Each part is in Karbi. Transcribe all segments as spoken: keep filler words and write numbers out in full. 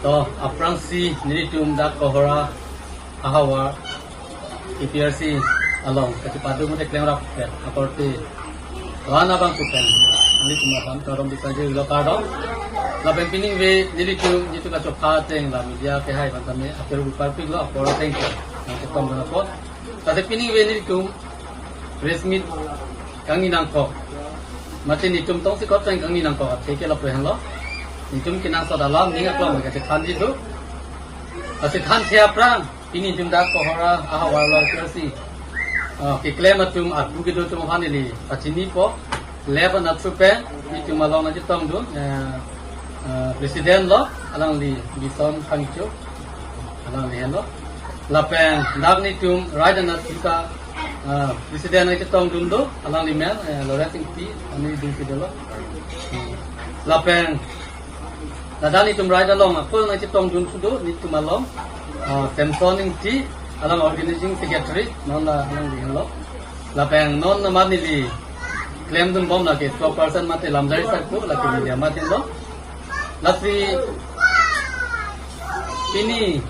To, aphrangsi nelitum dak Kohora ahavar A P R C along kachepaduk mate klemrap pen akorte wana bang kupen nelitum aphan kardom bisaji lo kardom. Lapen pining ve nelitum jitu kachopha ateng la media kehai aphan tame aperu parpik lo apor ateng ke nangchetongdun apot. Tase pining ve nelitum press meet kangni nangkok. Mate nelitum tongsekot pen kangni nangkok athe ke lapu henlo. Nelitum kenangsot alam ning aklong kachethanji do. Kachethan the aphrang pini nelitum dak Kohora ahavar lo A P R C, ah, keklem atum arpu kedo atum aphan neli pachinipo. Lep anat supen nelitum along nangchetongdun, eh, eh, president lo, alangli Bison Phangcho, alangli henlo. Lapen dak nelitum right anat suka, eh, president nangchetongdun do, alangli men, eh, Lawrence Ingti, ani dun si dolo. Hmm. Lapen ladak nelitum right along ako nangchetongdun sudo nelitum along, ah, Samson Ingti, alang organizing secretary, non la alangli henlo. Lapen non namat neli klemdunbom lake twelve percent mate lamjari saipo lake neli amat henlo. Lasi pini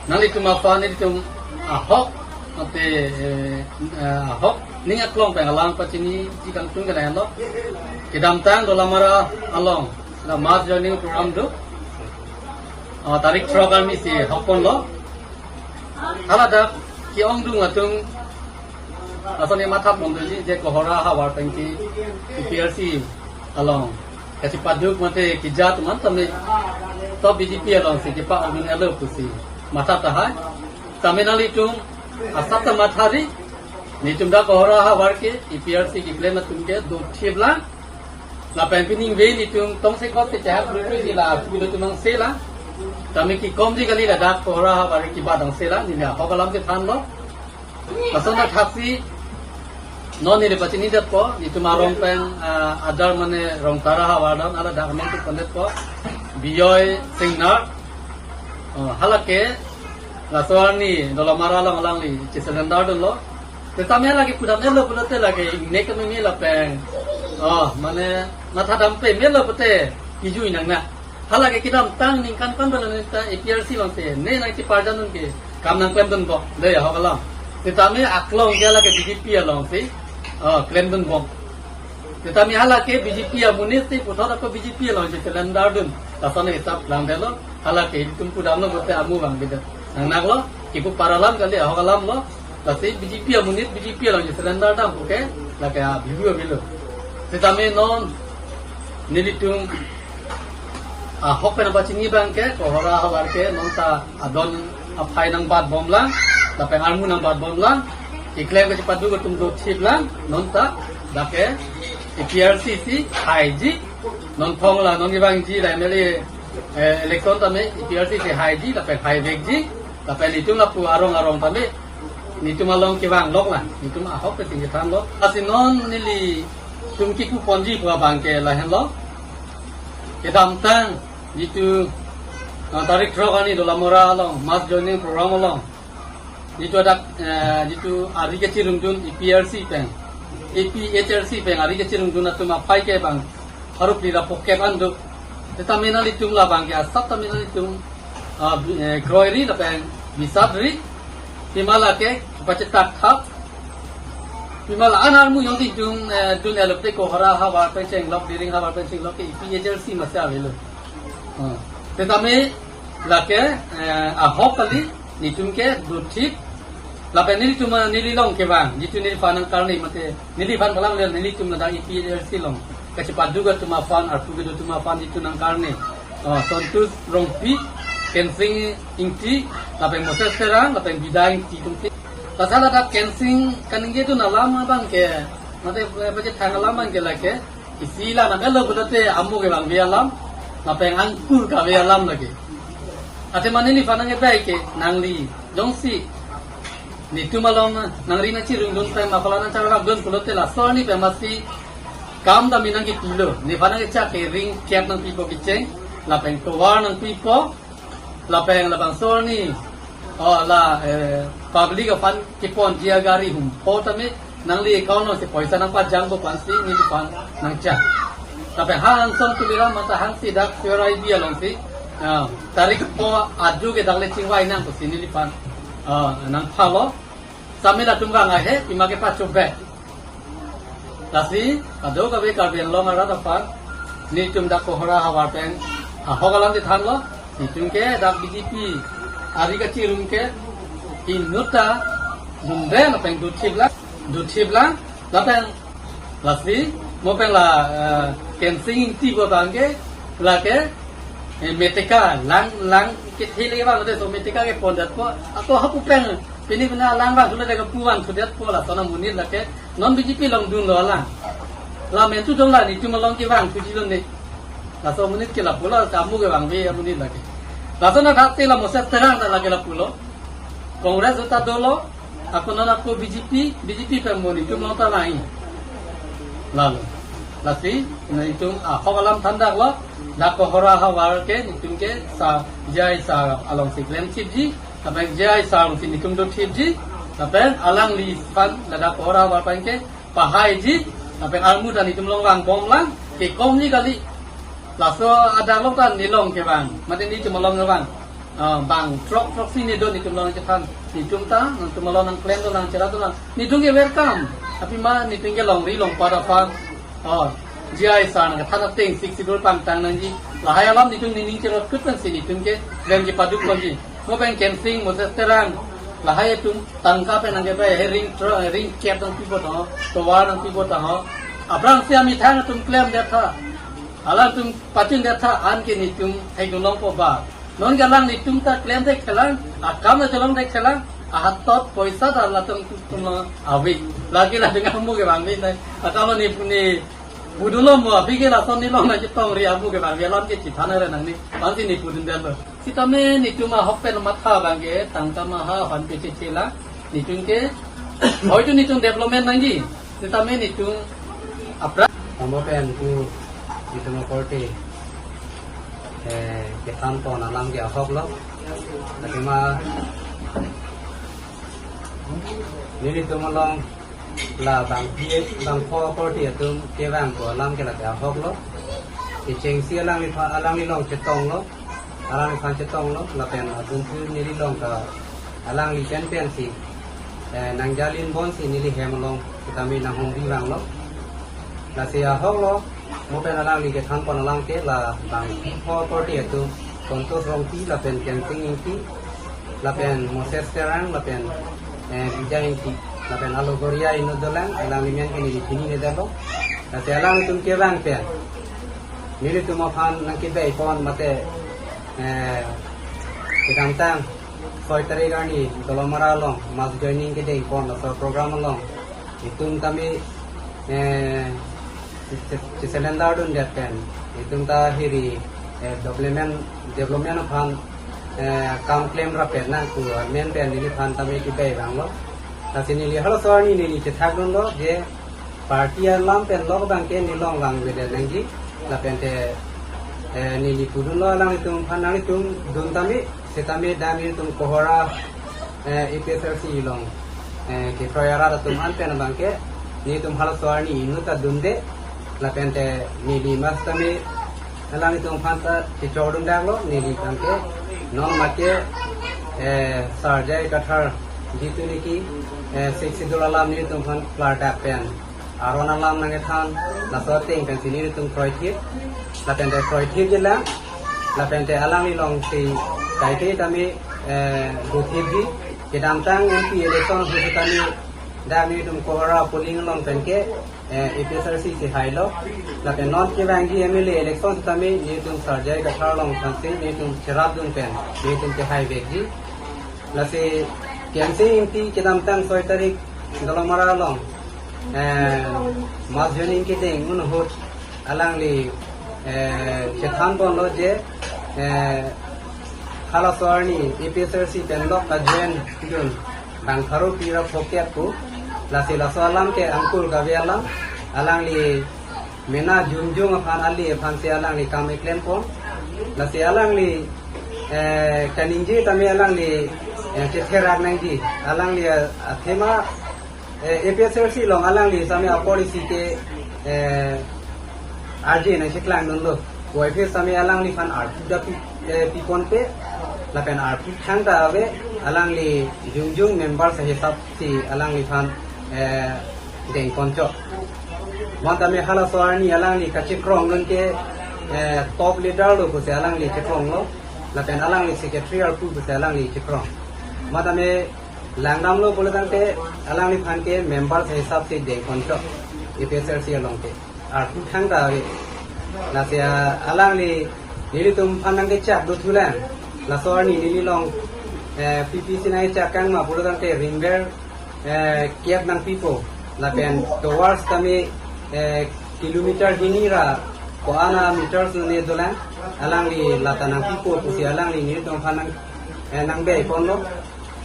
nanglitum aphan nelitum ahok mate, eh, eh, ahok ning aklong pen alang pachiniji kangtung ke lahenlo. Kedamtang Dolamara along la mass joining program do, ah, tarik throk arni si hokponlo. Haladak ke-ongdung atum asonsi mathaponji je Kohora ahavar pen ke A P R C along kachepaduk mate keja atum an tame to B J P alongsi kepa-ongdun elo pusi matha tahai. Tame nanglitum asap ta mathari, nelitum dak Kohora ahavar ke A P R C keklem atum ke dothip lang. Lapen pining ve nelitum tongsekot si chehak bru si la arpu kedo atum angse lang. Tame kekomji kali ladak Kohora ahavar kebat angse lang, neli ahok alam chethanlo. Lason athaksi non neli pachinidetpo, nelitum arong pen, ah, adar mane Rongtara ahavar don, haladak amen tu pondetpo, Bijoy Singnar. Oh, halake laso arni Dolamara along alangli chesurrender dunlo. Setame lake pudam elo pulote lake ingnek kememe lapen, oh, mane matha dampe melo pute kejui nang na. Halake kedamtang ningkan pan bala neta A P R C alongsi ne nangcheparjandun ke kam nangklemdunbom, dei ahok alam. Setame aklong ke lake B J P alongsi, oh, klemdunbom. Setame halake B J P amonit si puthot ako B J P along chesurrender dun. Lason hisap langdetlo. Halake itum pudamlo pute amu bang beda. Nangnaklo, kipu par alam kali, ahok alamlo. Lasi B J P amonit B J P along chesurrender dam puke, lake a-view avelo. Setame non nelitum ahok pen pachini abang ke, Kohora ahavar ke, non ta adon aphai nangbatbom lang, lapen armu nangbatbom lang, keklem kachepaduk atum dothip lang, non ta dak ke A P R C si haiji, non thong la, non kevangji la M L A, eh, election tame A P R C si haiji, lapen haivekji, lapen itum lapu arong arong tame, nelitum along kevanglok lang, nelitum ahok pen chethanlo. Lasi non nelitum kipuponji pu abang ke lahenlo. Kedamtang jitu, ah, tarik throk arni Dolamara along mass joining program along jitu adak, eh, jitu ari kachirungdun A P R C pen, A P H L C pen ari kachirungdun atum aphai ke bang pharo phli ra phokep an do. Setame nanglitum labang ke asap tame nanglitum, ah, bi-, eh, kroiri lapen bisatri, pima lake pachetak thap. Pima la an armu jongsi dun, eh, dun elo pute Kohora ahavar pen chenglok, Diring ahavar pen chenglok ke A P H L C masi avelo. Ah. Setame lake, eh, ahok kali, nelitum ke dothip. Lapen nelitum, eh, neli along kevang, jitu neliphan nangkarni mate, neliphan palang le nelitum ladak A P H L C along kachepaduk atum aphan, arpu kedo atum aphan jitu nangkarni, ah, Santosh Rongpi, Kensing Ingti, lapen Moses Terang, lapen Bida Ingti atum si. Lasi ladak Kensing kaningjedun alam abang ke, mate, eh, pachethang alam abang ke lake, isi la nang elo pulote amu kevangve alam, lapen angkur kave alam lake. Athe mane neliphan nangkebai ke nangli jongsi nelitum along nangri nangchirungdun pen ma phala nangcharlakdun pulote laso arni pen masi kam dam nangkepilo, neliphan nangkechak ke ring kep nangpipo kecheng, lapen tovar nangpipo, lapen labangso arni, oh, la, eh, public aphan keponji agari humpo tame nangli account alongsi poisa nangpajangpo pu ansi neliphan nangchak. Lapen ha Angson Tuliram mate hangsi dak Sir I B alongsi Ah, tarik po adu ke dakle chingvai nang pusi neliphan, ah, nangphalo. Samil atum vang ahe, pima kepachobek. Lasi, kadokave Karbi Anglong arat aphan, netum dak Kohora havar pen ahok alam chethanlo. Netum ke dak B J P ari kachirum ke, inut ta dunre lapen duthip lang, duthip lang, lapen lasi, mo pen la, eh, Kensing Ingti pu abang ke, lake, eh, Meteka, lang, lang, kethe le vangdet, so Meteka kepondetpo, ako hapu pen, pini pina lang vangthudet, kapu vangthudetpo, lason amonit lake, non B J P along dunlo alang. La mentu dong la, netum along kevangthuji lone. Laso amonit ke lapulo, kamu kevangve amonit lake. Lason athak te la Moses Terang ta lake lapulo. Congress ta dolo, ako non ako B J P, B J P pen mo netum along ta nai. Lalo. Lasi, netum ahok alam thandaklo, dak Kohora havar ke, netum ke, sa, J I sir alongsi klemthipji, lapen J I sir alongsi netum dothipji, lapen alangliphan, ladak Kohora havar pen ke, pahaiji, lapen armu ta netum along vangbom lang, kekomji kali. Laso adak along ta nelong kevang, mate netum along kevang. Ah, bang throk throksi ne do netum along chethan. Netum ta, netum along nangklem dolang, cherap dolang. Netum ke welcome. Tapi ma netum ke longri longpat aphan. Oh, J I sir nangkethan ateng Sixth Schedule pangtang nangji. Lahai alam netum nening cherot kut pensi netum ke klem kepaduk ponji. Mo pen Kensing, Moses Terang. Lahai atum tangka pen nangkebai, he ring tro-, ring kep nangpi bot ho, tovar nangpi bot ho. Aphrangsi amethang atum klemdet tha. Alangtum pachundet tha, anke netum thekdun longpo ba. Non ke alanglitum ta klemthekthelang, akam ta chelongthekthelang, ahatot poisa ta latum tum ave. Lake la dengan amu kevangve nai. Atalo ne pune budulom mo, aphi ke lason nelong nangchetongri amu kevangve alam ke chethan re nangne. Ansi ne pudundetlo. Sitame netum ahok pen matha abang ke tangka maha aphan pecheche lang. Netum ke, hoitu netum development nangji. Sitame netum apra. Tamo pen tu netum akorte, eh, kethan pon alam ke ahoklo. Tapi ma netum along la bang phi, bang pho akorte atum kevang ko alam ke lake ahoklo. Kechengsi alangliphan, alanglilong chetonglo. Alangliphan chetonglo, lapen atum phu nelilong ta alangli pen pensi, eh, nangjalin ponsi neli hem along sitame nanghumri vanglo. Lasi ahoklo, mo pen alangli kethan pon alam ke la bang pho akorte atum, Santosh Rongpi, lapen Kensing Ingti, lapen Moses Terang, lapen, eh, Bijay Ingti, lapen alogoria inut dolang, alangli men ke neli pini ne dalo. Lasi alanglitum kevang pen, nelitum aphan nangkebai pon mate, eh, kedamtang soi tarik arni Dolamara along mass joining kedeng pon laso program along. Itum tame, eh, che-, che-, cheselendar dundet pen. Itum ta hiri, eh, development, development aphan, eh, kam klem rapet nang pu amen pen neliphan tame kebai vanglo. Lasi neli halaso arni neli chethak dunlo je party alam pen lok abang ke nelong vangvedet nangji, lapen te, eh, neli pudunlo alanglitum aphan, nanglitum dun tame, sitame dak netum Kohora, eh, A P H L C along, eh, kekroi arat atum an pen abang ke, netum halaso arni inut ta dunde, lapen te neli mass tame, alanglitum aphan ta kechor dundaklo, neli abang ke, non mate, eh, Sir J I Kathar, jitu niki, eh, Sixth Schedule alam netum aphan klardak pen aron alam nangkethan, laso ateng pensi netum kroithip, lapen te kroithipji lang, lapen te alanglilongsi kaike tame, eh, dothipji, kedamtang M P election ahut tame, dak netum Kohora polling along pen ke, eh, A P H L C chehailo, lapen non kevangji M L A election tame, netum Sir J I Kathar along thansi, netum cherap dun pen, netum kehai vekji. Lasi Kensing Ingti kedamtang soi tarik Dolamara along, eh, mass joining kedeng un ahut alangli, eh, chethan ponlo je, eh, halaso arni A P H L C pen lok ka join dun bang pharo pi ra phokep pu, lasi laso alam ke angkur kave alam, alangli mena jungjung aphan ali aphansi alangli kam keklem pon. Lasi alangli, eh, kaningje tame alangli, eh, chetherak nangji. Alangli, eh, athema, eh, A P H L C along alangli tame apolicy ke, eh, arje nangcheklang dunlo. Voiphit tame alangliphan arpu ta pi, eh, piponpe, lapen arpu thangta ave, alangli jongjong member ahisap si alangliphan, eh, dengponchok. Bonta me halaso arni alangli kachekrong nonke, eh, top leader lo pusi alangli chekronglo, lapen alangli secretary arpu pusi alangli chekrong. Bonta me langdamlo pulo tangte alangliphan ke member ahisap si dengponchok A P H L C along ke. Arpu thangta ave. Lasi, ah, alangli nelitum aphan nangkechak dothulang. Laso arni neli along, eh, P P C nangkechak kangma pulo tangte ringver, eh, kep nangpipo. Lapen towards tame, eh, kilometer hini ra ko-an a meters ne dolang. Alangli lata nangpipo pusi alangli nelitum aphan nang, eh, nangbei ponlo.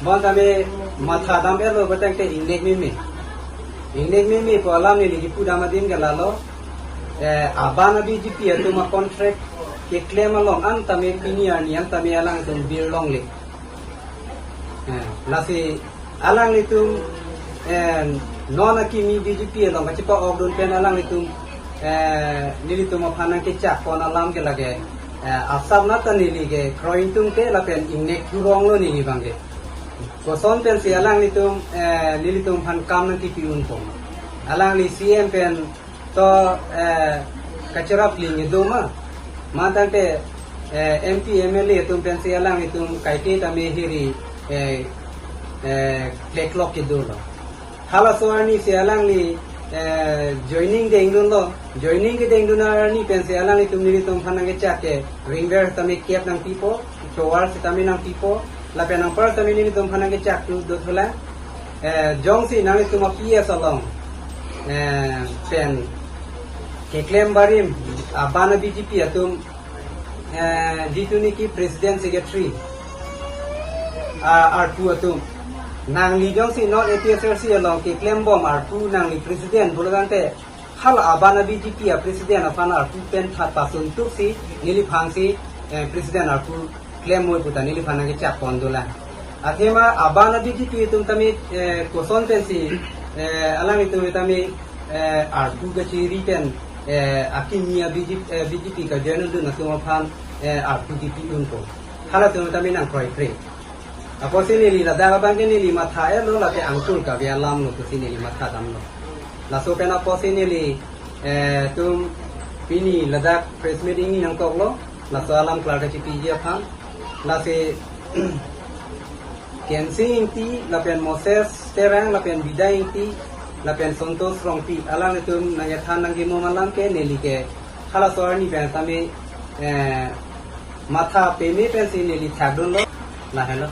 Bonta me matha dam-etlo pulo tangte ingnek meme. Ingnek meme pu alam neli kipudam adim ke lalo. Eh, aban a B J P atum a contract keklem along an tame pini arni an tame alangtum birlongle. Eh, lasi alanglitum, eh, non akimi B J P along kachepa-okdun pen alanglitum, eh, nelitum aphan nangkechakpon alam ke lake, eh, asap nata neli ke kroidun tungte lapen ingnek thuronglo neli abang ke. Koson pensi alanglitum, eh, nelitum aphan kam nangkipi unpo? Alangli C M pen to, eh, kacherap ling do ma? Mantangte, eh, M P, M L A atum pensi alanglitum kaike tame hiri, eh, eh, kleklok kedolo. Halaso arni si alangli, eh, joining dengdunlo. Joining kedengdun arni pensi alanglitum nelitum aphan nangkechak ke ringver tame kep nangpipo, tower si tame nangpipo, lapen anpar tame nelitum aphan nangkechak tu dothulang. Eh, jongsi nanglitum a P S along, eh, pen keklem barim aban a B J P atum, eh, jitu niki president secretary, ah, arpu atum. Nangli jongsi non A P H L C along keklembom arpu nangli president pulo tangte, hala aban a B J P a president aphan arpu pen tha pasun tuksi neliphan si, eh, president arpu klem moi puta neliphan nangkechakpon dolang. Athema aban a B J P atum tame, eh, koson pensi, eh, alanglitum tame, eh, arpu kachiri pen, eh, akimi a B J P, eh, B J P kajoin dun atum aphan, eh, arpu kipi unpo? Halatum tame nangkroikre. Apotsi neli ladak abang ke neli matha-etlo, lake angkur kave alam lo pusi neli matha damlo. Laso pen apotsi neli, eh, tum pini ladak press meet ingni nangkoklo, laso alam klar kachipiji aphan. Lasi Kensing Ingti, lapen Moses Terang, lapen Bidya Ingti, lapen Santosh Rongpi, alanglitum nangkethan nangkimo alam ke neli ke halaso arni pen tame, eh, matha peme pensi neli thakdunlo, lahelo.